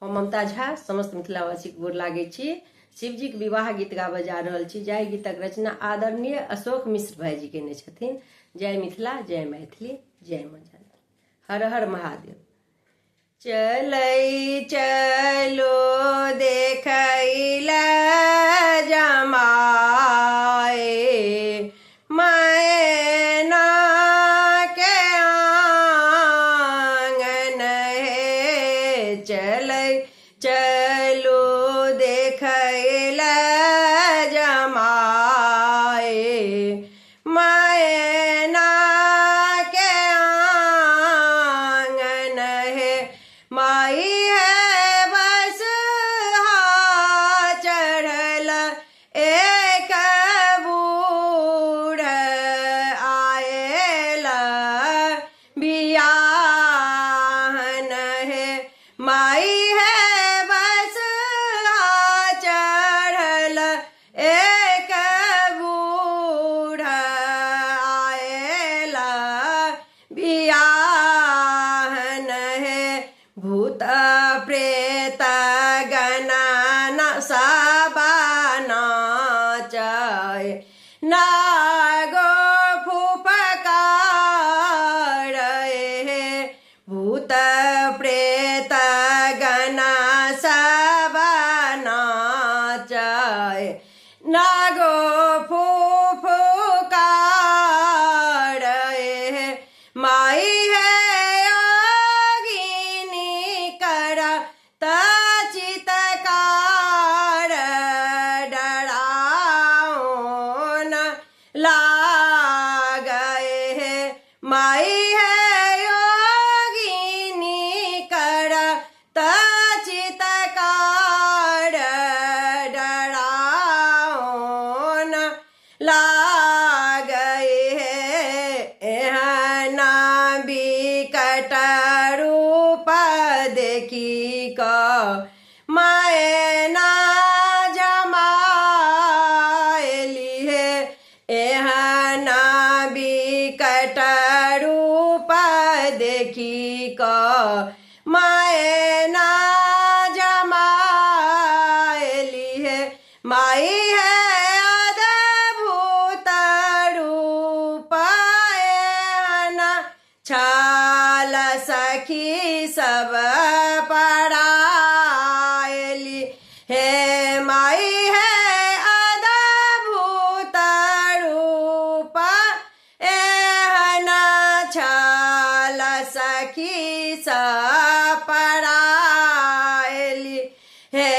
हम ममता झा समस्त मिथिलावासीके गोर लागै छी। शिवजीके विवाह गीत गाबऽ जा रहल छी, जाहि गीतक रचना आदरणीय अशोक मिश्र भाईजी केने छथिन। जय मिथिला, जय मैथिली, जय माँ जानकी, हर हर महादेव। चलै चलो देखैला जमाए मैना के आंगन हे, चलै चलो देखैला जमाए मैना के आंगन हे। माई है बस हा चढ़ल एक बूढ़ आयल बियाहन हे। माई है बस हा चढ़ल एक बूढ़ आयल बियाहन हे। भूत प्रेत गणना सबा नाचय नागो फुफकार हे। भूत प्रेत गणना सबा नाचय नागो फुफकार हे। माई है योगिनी कर तचितकार डराओन लागए हे। माई है योगिनी कर तचितकार डराओन लागए हे। एहना विकट रूप देखी क मैना जमाएली हे। एहना विकट रूप देखी क मैना जमाएली हे। माई है अद्भुत रूप एहना छाल सखी सब परायली हे। माई है अद्भुत रूप एहना छाल सखी सब परायली हे।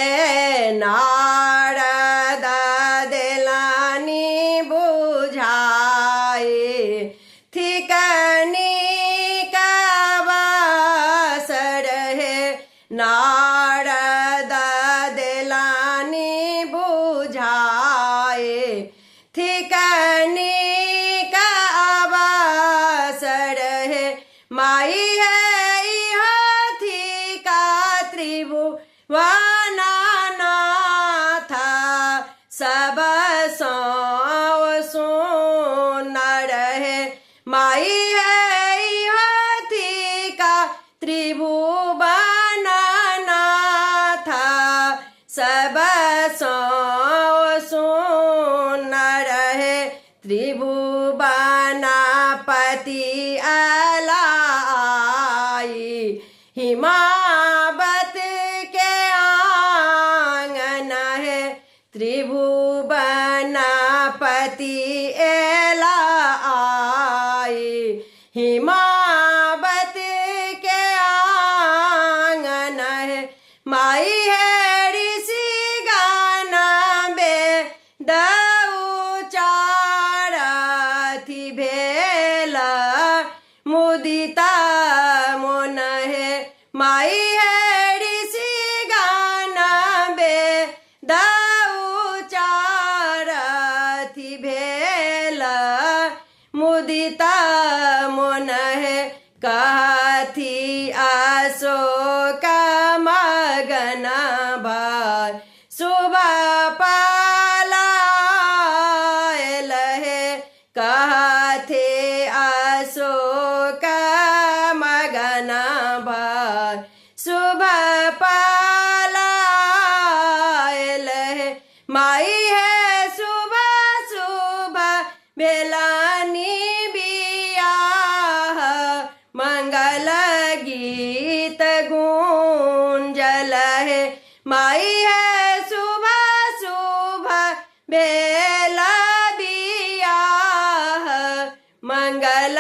नारद देलानी बुझाए थिकनी कवसर हे। नारद देलानी बुझाए थिकनी कवसर हे। माई है हाथी का त्रिभुवना नाथ सब सौ सुनर हे। माई है हाथी का त्रिभुवना नाथ सब सौ सुनर हे। त्रिभुवना पति अलाई हिमावत के आंगन है। त्रिभुवना पति एलाई हिमावत के आंगन है। माई है ऋषि गाना बे चारथि भेल मुदिता मोन हे। माई है ऋषि गाना बे चारथि भेल मुदिता मोन हे। कहथि अशोक मगन भेलानी बियाह, मंगल गीत गूंजल हे माई है, शुभ शुभ भेल बियाह, मंगल